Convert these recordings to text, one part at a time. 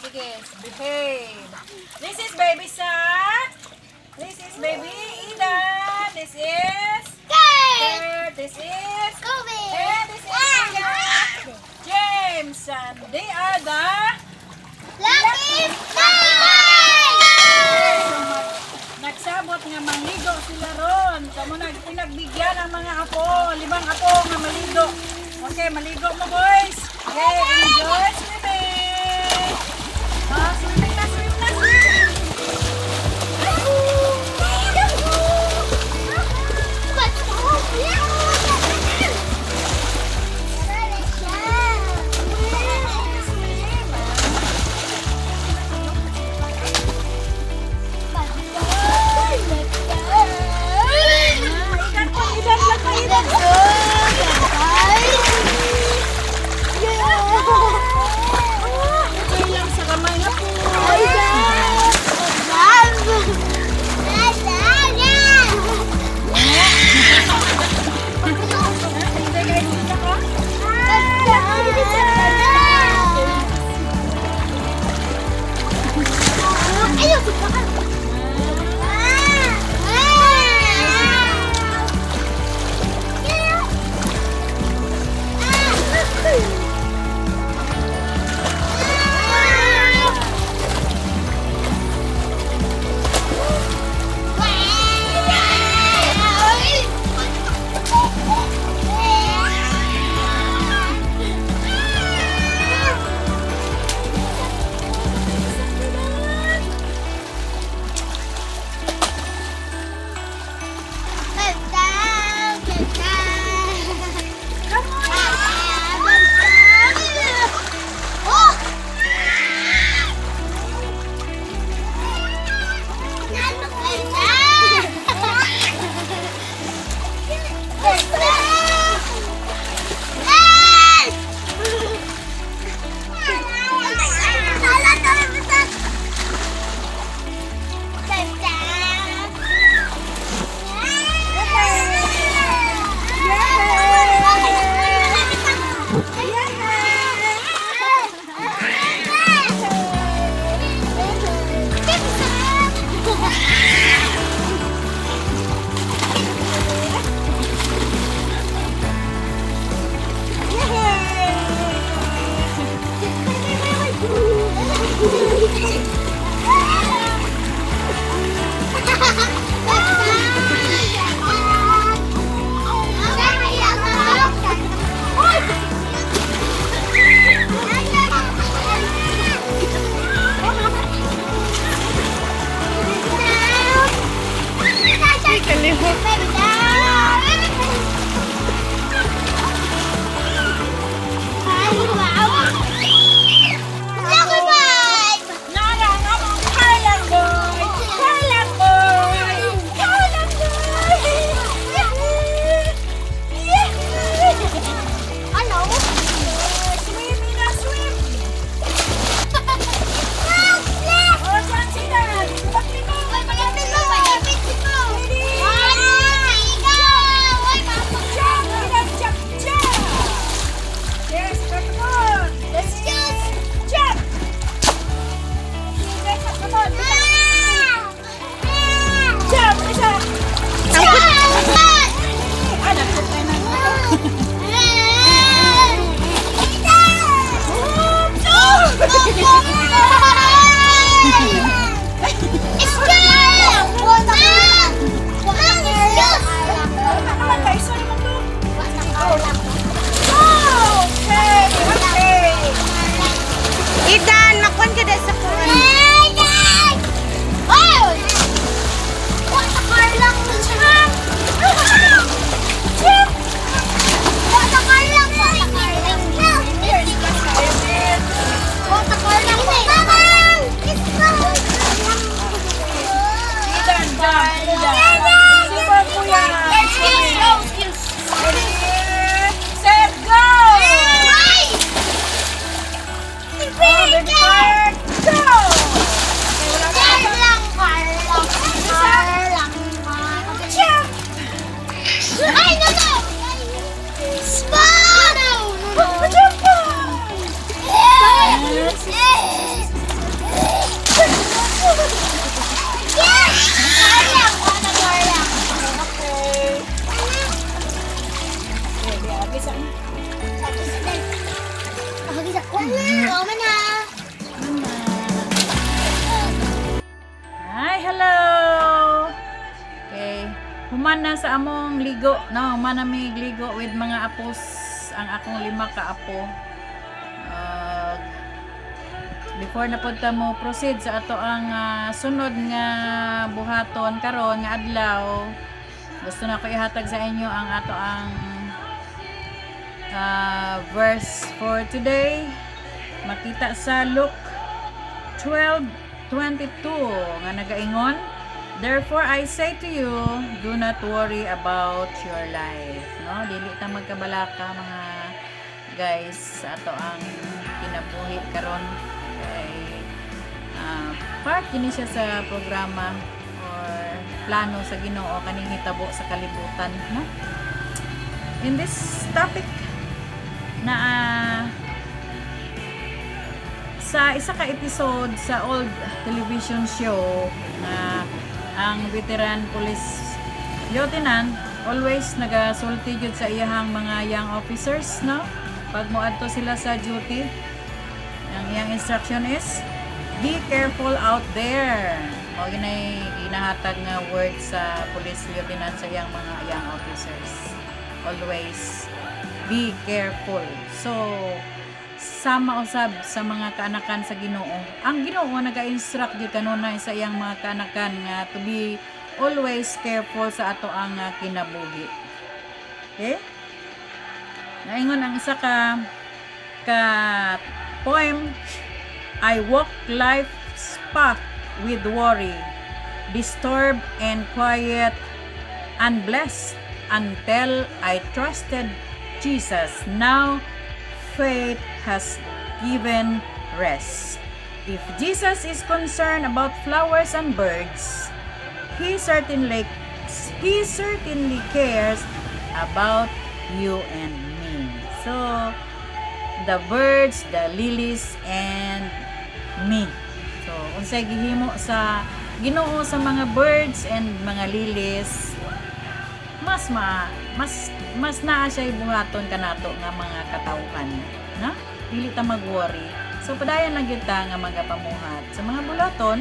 Sige, behave. This is baby Zach. This is baby Ida. This is Kurt. Kurt. This is Kobe. And this is Kuya James. And they are the Lucky Boys! So, nagsabot nga mangligo sila ron. Kamo nag pinagbigyan ang mga apo, limang apo nga maligo. Okay, maligo mo, boys. Okay, enjoy swimming. Ah, swimming na, swim na, swim. Yahoo! Let's go! Swim, ah. Ah, idan pa, idan lang ka, idan. Okay lang sa kamay nga po. Hindi, guys, dito ka. Come on. Kalihok. Nara. Human na sa among ligo, no? Human na mi ligo with mga apos, ang akong lima ka apo. Before na pud ta mo proceed sa ato ang sunod nga buhaton karon nga adlaw, gusto na ko ihatag sa inyo ang ato ang verse for today. Makita sa Luke 12:22 nga nagaingon, "Therefore I say to you, do not worry about your life." No, dili ta magkabalaka, mga guys, sa ato ang kinabuhi karon kay part kini siya sa programa or plano sa Ginoo kaning hitabo sa kalibutan, no? In this topic na sa isa ka episode sa old television show na ang veteran police lieutenant always nagasulti jud sa iyahang mga young officers, no, pag moadto sila sa duty, ang iyang instruction is, "Be careful out there." Mao ginay ginahatag nga word sa police lieutenant sa iyang mga young officers, always be careful. So sama usab sa mga kaanakan sa Ginoo. Ang Ginoo naga-instruct gyud kanunay sa iyang mga kaanakan nga to be always careful sa ato ang kinabuhi. Okay? Naingon ang isa ka poem, "I walk life's path with worry, disturbed and quiet, unblessed until I trusted Jesus. Now faith has given rest. If Jesus is concerned about flowers and birds, he certainly cares about you and me." So, the birds, the lilies, and me. So, unsay gihimo sa Ginoo sa mga birds and mga lilies, mas naa siya buhaton kanato nga mga katawhan, na dili ta mag-worry. So padayon lang gyud ta nga magapamuhat sa mga buluhaton,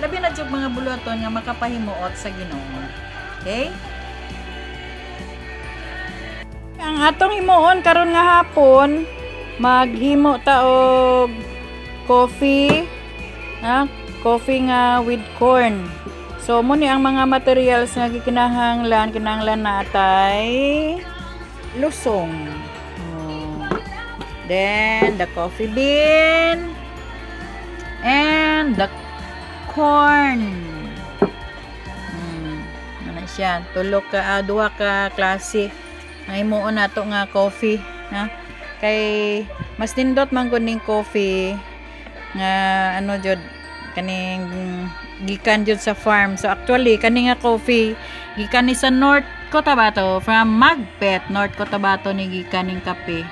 labi na jud mga buluhaton nga makapahimuot sa Ginoo. Okay, ang atong himuon karon nga hapon, maghimo ta og coffee, ha? Coffee nga with corn. So mo ni ang mga materials nga gikinahanglan. Kinahanglan natay lusong. Oh. Then the coffee bean and the corn. Ano siya? Tulo ka, duha ka klase. Ang himuon nato nga coffee, ha? Kay mas nindot man gud ning coffee nga ano jud, kaning gikan jud sa farm. So actually kani nga coffee gikan ni sa North Cotabato, from Magpet, North Cotabato ni gikan ning kape.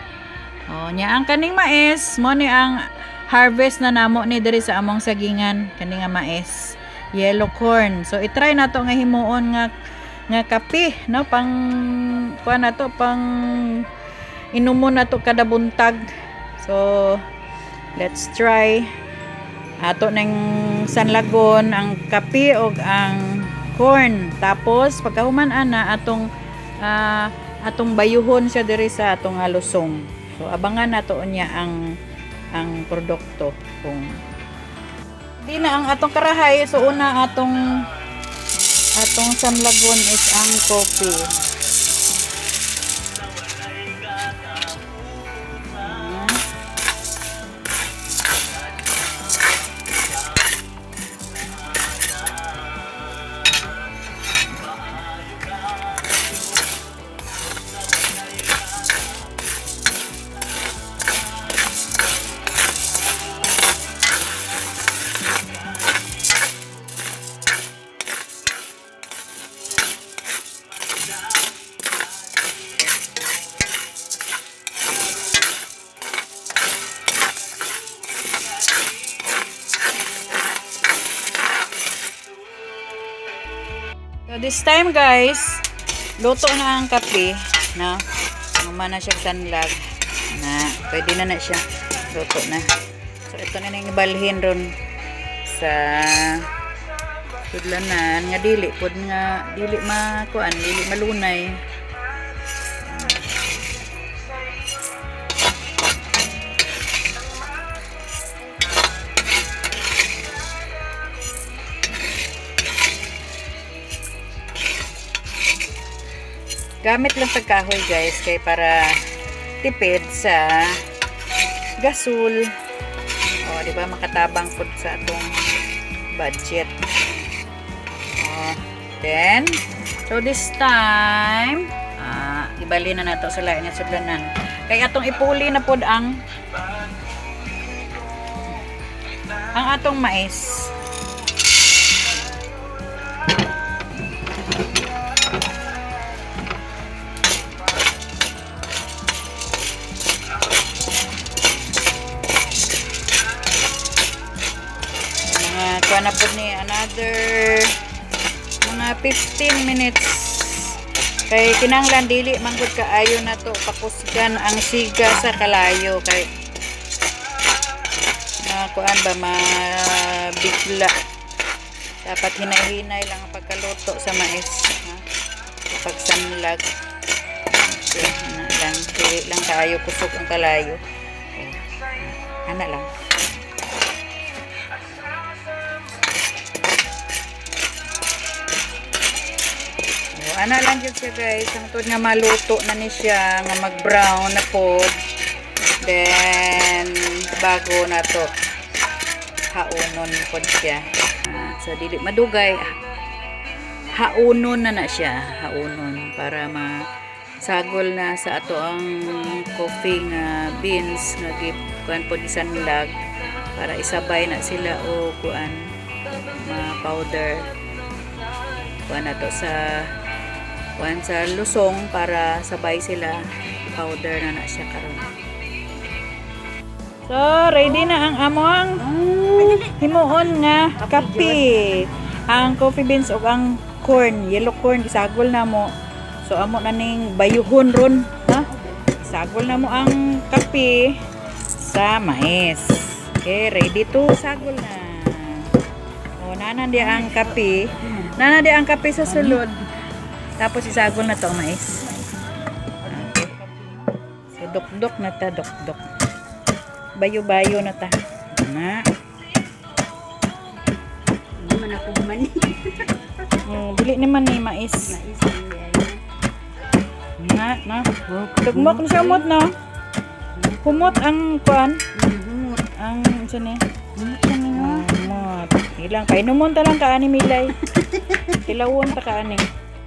Oh, nya ang kaning mais mo ni ang harvest na namo ni diri sa among sagingan, kani nga mais, yellow corn. So i-try nato nga himuon nga kape, no, pang kuan nato, pang inumon nato kada buntag. So let's try ato nang sanlagon ang kape og ang corn, tapos pagkahuman ana atong atong bayuhon siya diri sa atong lusong. So abangan nato niya ang produkto kung di na ang atong karahay. So una atong sanlagon is ang coffee. Ayan. So this time, guys, luto na ang kape, no? Human na siya sanlag. Na, pwede na na siya. Luto na. So ito na nang ibalhin ron sa Sudlanan nga dili pod nga dili makuan, dili malunay. Gamit lang pagkahoy, guys, kay para tipid sa gasol. O, di ba, makatabang pud sa atong budget. O, then, so this time, ibali na nato sa lain nga sudlanan. Kay atong ipuli na pod ang atong mais. Mga kuha na po ni another mga 15 minutes. Kay kinahanglan dili manggod kaayo na to pakusgan ang siga sa kalayo kay makuan ba, mabigla. Dapat hinay-hinay lang ang pagkaluto sa mais, ha? Pagsanlag. Okay, ana lang, dili lang kaayo kusog ang kalayo. Oh, ana lang. Oh, ana lang jud siya, guys. Ang tuod nga maluto na ni siya, nga mag-brown na pod. Then bago na to haunon pod siya. So dili madugay, haunon na na siya, haunon para masagol na sa ato ang coffee nga beans nga gi kuan pod isanlag para isabay na sila o kuan ma powder, kuan na to sa kuan sa lusong para sabay sila powder na na siya karon. So, ready na ang among himuon nga kape. Ang coffee beans ug ang corn, yellow corn, isagol na mo. So, amo na ning bayuhon ron, ha? Isagol na mo ang kape sa mais. Okay, ready to sagol na. O, nana di ang kape. Nana di ang kape sa sulod. Tapos isagol na to ang mais. Okay. So, dukdok na ta, dukdok. Bayo-bayo na ta. Na. Hindi man ako mani. Oh, dili naman ni mais. Mais ang ay. Na, na. Tugmok na siya humot, no? Humot ang kuan. Mhm. Ang, sa ni? Humot siya ni no. Humot. Ilang, kainomon ta lang kaani, Milay. Tilawon ta kaani.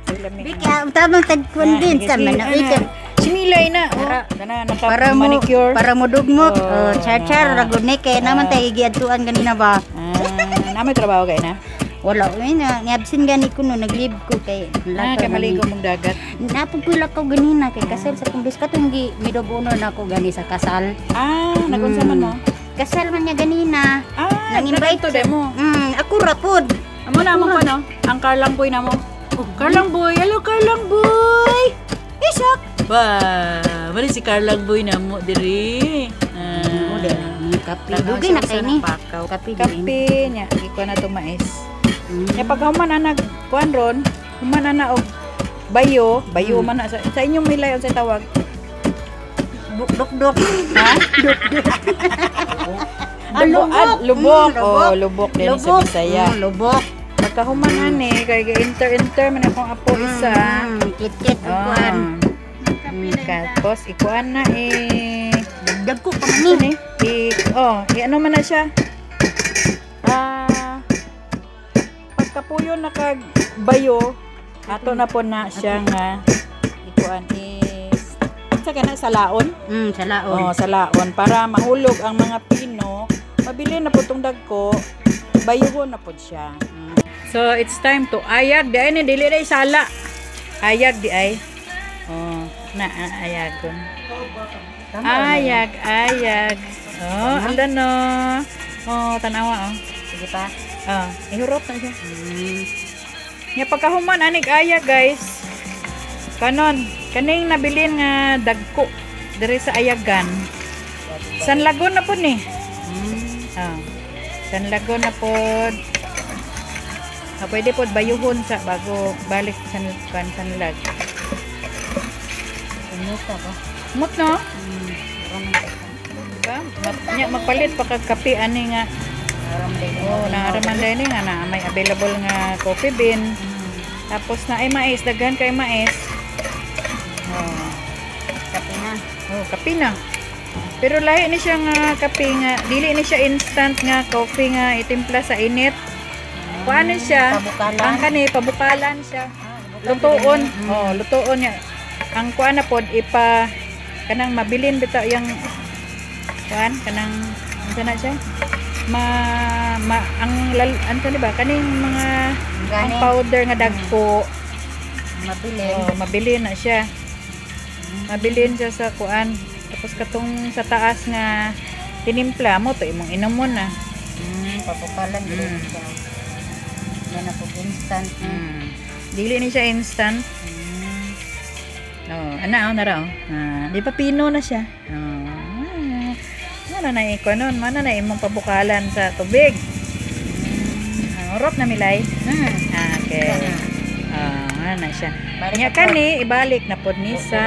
Sila mi. Bika, tamang tagkuan din sa man. Ah, Si Milay na. Oh, kana, naka Para mo manicure. para mo dugmok. Oh, Oh, char-char na. ragod ni kay naman tayo giadtuan ganina ba. Namay trabaho kay na. Wala uy na ni-absent gani ko no, nag-leave ko kay Kay maligo mong dagat. Napog ko lakaw ganina kay kasal sa kumbis katong gi maid of honor na ako gani sa kasal. Nagunsa man mo? Kasal man niya ganina. Nang-invite Nang-invite to demo. Ako ra pod. Amo na among ano? Ang Carlang Boy na mo. Oh, Carlang Boy. Hello, Carlang Boy. Isak. Ba, mali si Carlang Boy na mo diri. Oh, kape. Tanaw Dugay siya na kay sa ni. pakaw. Kape din. Kape niya, gikuha na to mais. Nya pag human ana kuan ron, human ana og bayo, bayo man na sa inyong milay unsay tawag? Duk-duk. Ha? Ah, lubok. Lubok. Mm, Oh, lubok din sa Lubok. Bisaya. Lubok. Pagkahuman ani kay ga-enter-enter man akong apo isa. Kit-kit kuan. Tapos ikuan na eh. Dagdag ko pa man Ano ni. ni? I, oh, i ano man na siya? Pagkapuyo na kag bayo, ato na po na siya nga ikuan is sa kana salaon. Salaon. Oh, salaon para mahulog ang mga pino. Mabili na po tong dagko, bayuhon na po siya. So it's time to ayag di ay ni dili day sala. Ayag di ay. Oh, na ayagon. Ayag, ayag. Oh, anda no. Oh, tanawa oh. Sige pa. Ah, ihurot na siya. Nya pagkahuman anig ayag, guys. Kanon, kaning nabilin nga dagko diri sa ayagan. San Lagon na pod ni. Ah. San Lagon na pod. Ah, pwede po bayuhon sa bago balik sa kan sanlag. Kumusta ba? Mut no? Ramon ka. Diba? Nya magpalit pa kag kape ani nga. Aram day. Oh, naaraman din nga na may available nga coffee bean. Tapos na ay mais, daghan kay mais. Oh. Kape na. Oh, kape na. Pero lahi ni siya nga kape nga, dili ni siya instant nga coffee nga itimpla sa init. Kuano siya? Pabukalan. Ang kani pabukalan siya. Lutuon. Oh, lutuon niya. Ang kuan na pod ipa kanang mabilin bitaw yang kuan kanang unsa na siya? Ma, ma ang lal, ano ni ba kaning mga ang Gani. powder nga dagko. Mabilin. Oh, mabilin na siya. Mabilin siya sa kuan. Tapos katong sa taas nga tinimpla mo to imong inomon na. Pabukalan din siya. Yan na po instant na. Dili ni siya instant. Oh, ana oh, nara oh. Ah, di pa pino na siya. Oh. Ah. Mana na iko nun, mana na imong pabukalan sa tubig. Ang urot na milay. Ah, okay. Ah, ana na siya. Balik Nya na po. kani ibalik na pod ni sa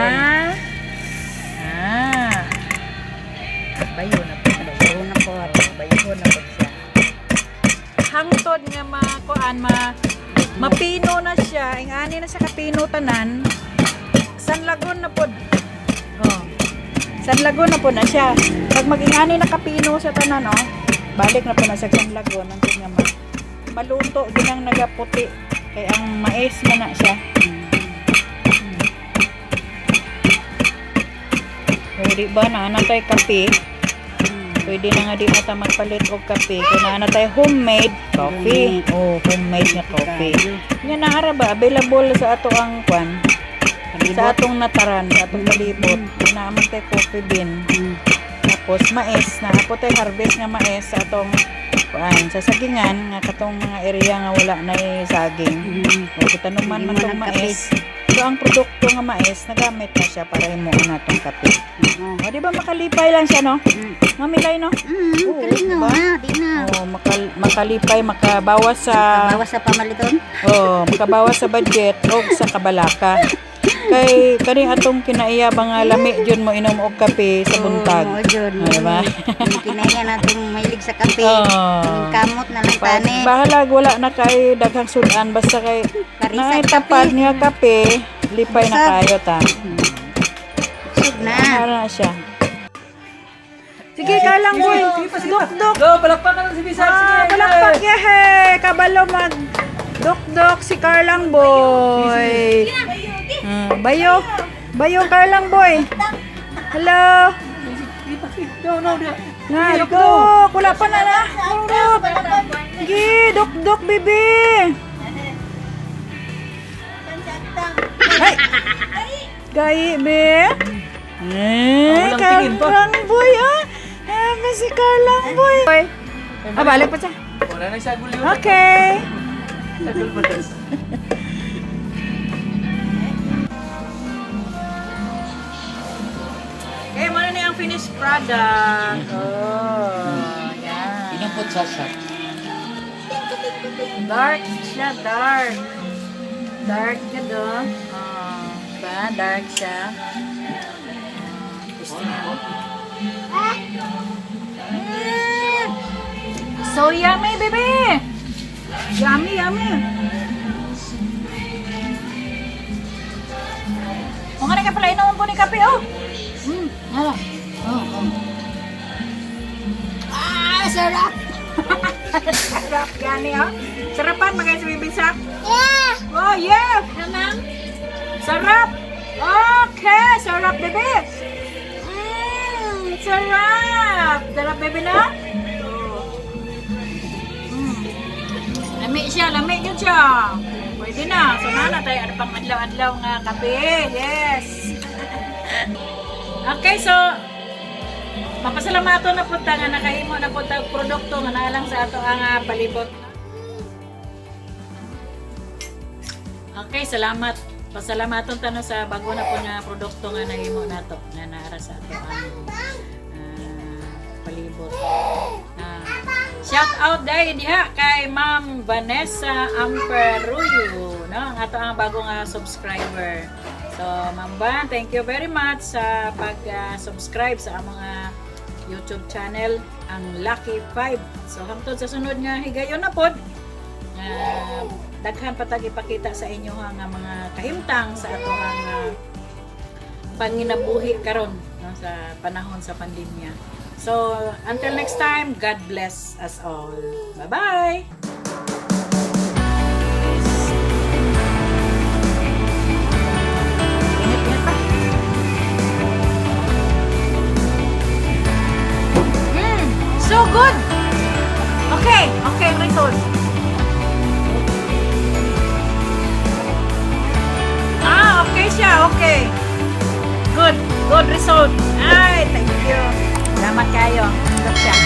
Ah. Bayo na po. Bayo na po. Bayo na po siya. Hangtod nga makuan ma mapino na siya. Ing ani na siya kapino tanan. Sanlagon na pod. Oh. Sanlagon na po na siya. Pag magingani na kapino sa tanan oh, balik na po na siya sanlagon ang nga ma maluto ginang nagaputi kay ang mais man na siya. O, di ba na tay kape? Pwede na nga di na ta magpalit og kape kay naa na tay homemade coffee. Oh, homemade nga coffee. Nya naara ba available sa ato ang kwan? Sa atong nataran, sa atong palibot. Naa man tay coffee bean. Tapos mais na apo tay harvest nga mais sa atong kuan sa sagingan nga katong mga area nga wala na saging. O gitanuman man Hindi tong man nagkape. mais. So ang produkto nga mais nagamit na siya para himuon natong kape. Oo. O di ba makalipay lang siya no? Mamilay no? Oo, Kalingaw diba? na, di na. Oh, makalipay, makabawas sa Bawas sa pamaliton. oh, makabawas sa budget og sa kabalaka. Kay kani atong kinaiya ba nga lami jud mo inom og kape sa buntag. Oo, jud. Ah, diba? Yung kinaya natong mahilig sa kape. Oo. Yung kamot na lang tani. Bahalag wala na kay daghang sudan basta kay Parisa naay kape. tapat nga kape, lipay na Busog. kayo ta. Sug na. Ano na siya. Sige, kalang boy. Dok dok. Go, palakpakan lang si Bisag. Sige. Ah, palakpak yehe. Kabalo mag dok dok si Carlang boy. Ah, bayo. Bayo Carlang boy. Hello. No, no, no. Nga, dok. Wala pa na na. Dok. Sige, dok dok baby. Ay. Gayi, be. Eh, Walang tingin pa. Carlang boy, ah. Eh, si Carlang boy. Ah, balik pa siya. Wala na isagol yun. Okay. Sagol ba tas? Okay, muna na yung finished product. Oh, yan. Inampot sa siya. Dark siya, dark. Dark siya do. Oh, diba? Dark siya. Gusto niya. So yummy, baby! Yummy, yummy! O nga na ka pala, inom po ni kape, oh! Ano? Oo. Ah, sarap! Sarap gani, oh. Sarapan, magay sa bibig sa. Yeah! Oh, yeah! Sarap! Okay, sarap, bebe! Sarap! Sarap, bebe na? Oh. Lami siya, lami yun siya. Pwede na. So, na tayo. Ano pang adlaw-adlaw nga kape. Yes! Okay, so, mapasalamato na punta nga nakahimo na punta produkto nga naalang sa ato ang palibot. Okay, salamat. Pasalamaton tano sa bago na po nga produkto nga nahimo nato nga naara sa ato ang palibot. Ah, Shout out dahil diha kay Ma'am Vanessa Amperuyo, no? Ang ato ang bagong subscriber. So, Ma'am Van, thank you very much sa pag-subscribe sa among YouTube channel, ang Lucky 5. So, hangtod sa sunod nga higayon na pod, nga daghan pa tag ipakita sa inyo ha, nga mga kahimtang sa ato ang panginabuhi karon, no, sa panahon sa pandemya. So, until next time, God bless us all. Bye-bye! Ingat-ingat pa. So good! Okay, result. Ah, okay siya, okay. Good, good result. Ay, thank you. Salamat kayo. Good siya.